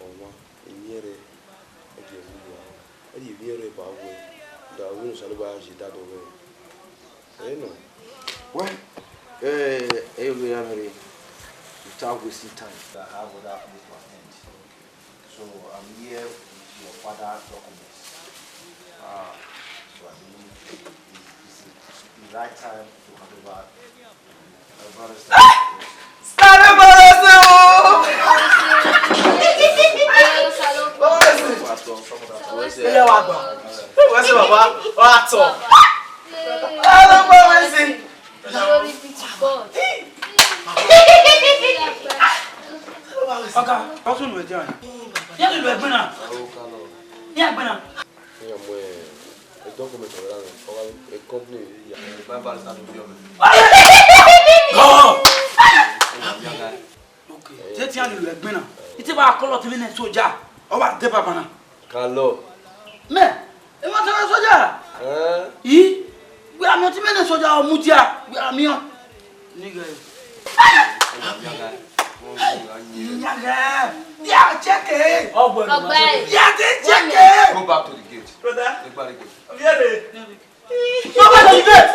Ọmwa, emwi ẹre, ọ gie vbe uwa. Ivbi ẹre ba wẹ, da wẹ ne Osanobua ya zẹ da dọ wẹ. Ẹ nọ. Well, eh, ẹ i re ya mwẹ rre, without wasting time. I have other place to attend. So I'm here with your father documents. Ah, so I believe it- it's the right time to hand over. Sáré bọ̀rọ̀ sí o! Bọ̀rọ̀ sí! Ilé wa gbà. Wọ́n sì bàbá wa tọ̀. Sáré bọ̀rọ̀ sí! Ọ̀gá, ọtún ìlú ẹ̀jẹ̀ rẹ̀. Yẹ́n ìlú ẹ̀gbẹ́ náà. Ní ẹ̀gbẹ́ náà. Ẹ mọ ẹ, ẹ document ọ̀rẹ́ rẹ, ọba ẹ company ya. Ẹ bá barrister tó bí ọmọ. Gọ! Okay, ṣé tí a lè lo ẹgbẹ́ náà? Ìtí bá kọ́ lọ tí mi ní sójà, ọba dé bàbá náà. Ká lọ. Mẹ, ẹ wọ́n tẹ́lẹ̀ sójà. Ẹ́? Yìí, wíwá mi ọtí mẹ́rin sójà ọmú díà, wíwá mi ọ. Nigga. Nigga. Yeah, check it. Ọgbẹ. Yeah, they check it. Go back to the gate. Brother. Go back to the gate. Viene. Go back to the gate.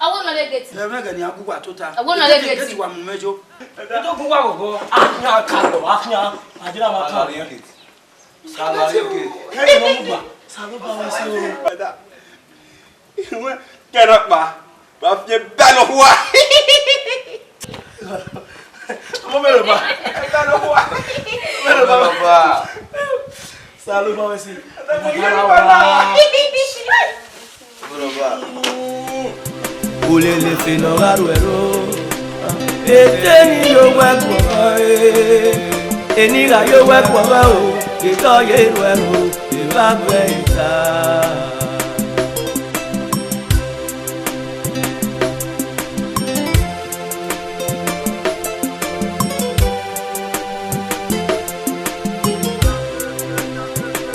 Awo nọ le gate. Ẹ mẹ gẹ ni a gu wa tota. Awo nọ le gate. Gate wa mu mẹ jo. Ẹ tó gu wa gọgọ. A kàn kà lọ, a kàn. A dira ma kàn. Salary gate. Ẹ yẹ nọ mu gba. Salary gate. Kẹrẹ kpa, ma fi ẹn ba nọ hua. Ọmọ mẹ rẹ ba. Ba nọ hua. Mẹ rẹ ba. Salary gate. Ọmọ mẹ rẹ ba. Ulele fe ne ọ gha ru ẹro, eteni yo wẹ kpọghọ e, eni gha yo wẹ kpọghọ o, etọ ye ru ẹro, evba gbe ẹre ta.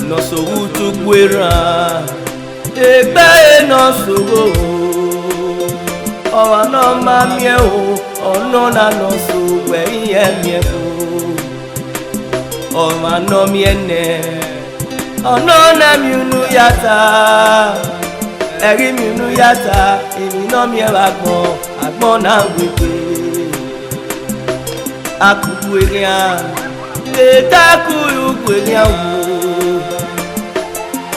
Nọ soghe utukpẹ erhan, egbe ẹre nọ soghe o. Ọmwa ne ọ ma miẹn o, ọnọna nọ sẹ owẹ irẹn miẹn o. Ọmwa ne ọ miẹn nẹ, ọnọna miẹn unu ya ta. Ẹ ghi miẹn unu ya ta, emwi ne ọ miẹn vbe agbọn, agbọn na wegbe. Akuku eghian, e ta kuru gu eghian wo.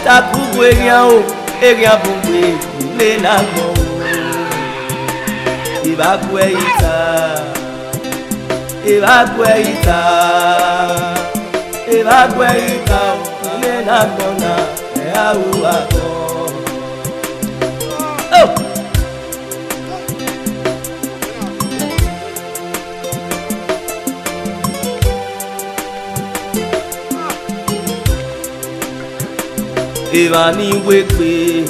Ta kuru gu eghian o, eghian bun gbe, ne na gbọn o. Evba gu ẹre ta, evba gu ẹre ta, evba gu ẹre ta o, ne na gbọn na, ẹ a ru agbọn. Oh! Evba ni wegbe,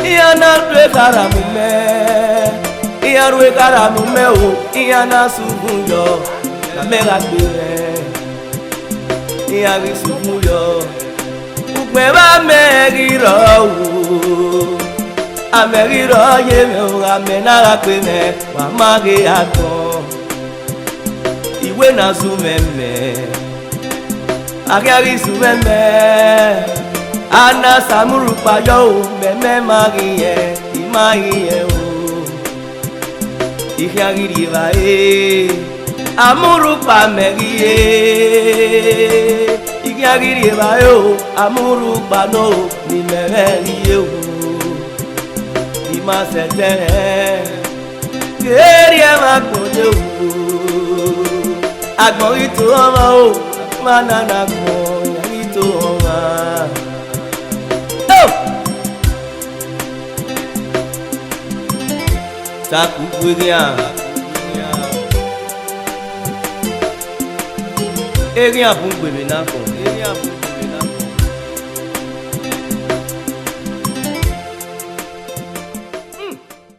iran na rhie khara mu mẹ, iran rhie khara mu mẹ o, iran na suvun yọ, ne amẹ gha gbe mwẹ, iran ghi suvun yọ. Ugbẹn vbe amẹ ghi rrọọ o, amẹ ghi rrọọ ye mwẹ o, amẹ na gha gbe mwẹ, wa ma ghe agbọn. Iwe na zumwẹ mẹ, a khian ghi zumwẹ mẹ, a na sa mu rhukpa yọ o, mẹ mẹ ma ghi yẹn, I ma ghi yẹn o. I khian ghi rhie evbare, a mu rhukpa mẹ ghi ye. I khian ghi rhie evbare o, a mu rhukpa nọ o, ne imẹ mwẹ ghi ye o. I ma sẹtin rẹn, ghe rhie ẹmwẹ agbọn ye o. Agbọn ghi to ọmwa o, ma nana agbọn, iran ghi to ọmwa. Oh! Taku gu eghian. Eghian bun gbe vbe na kọn.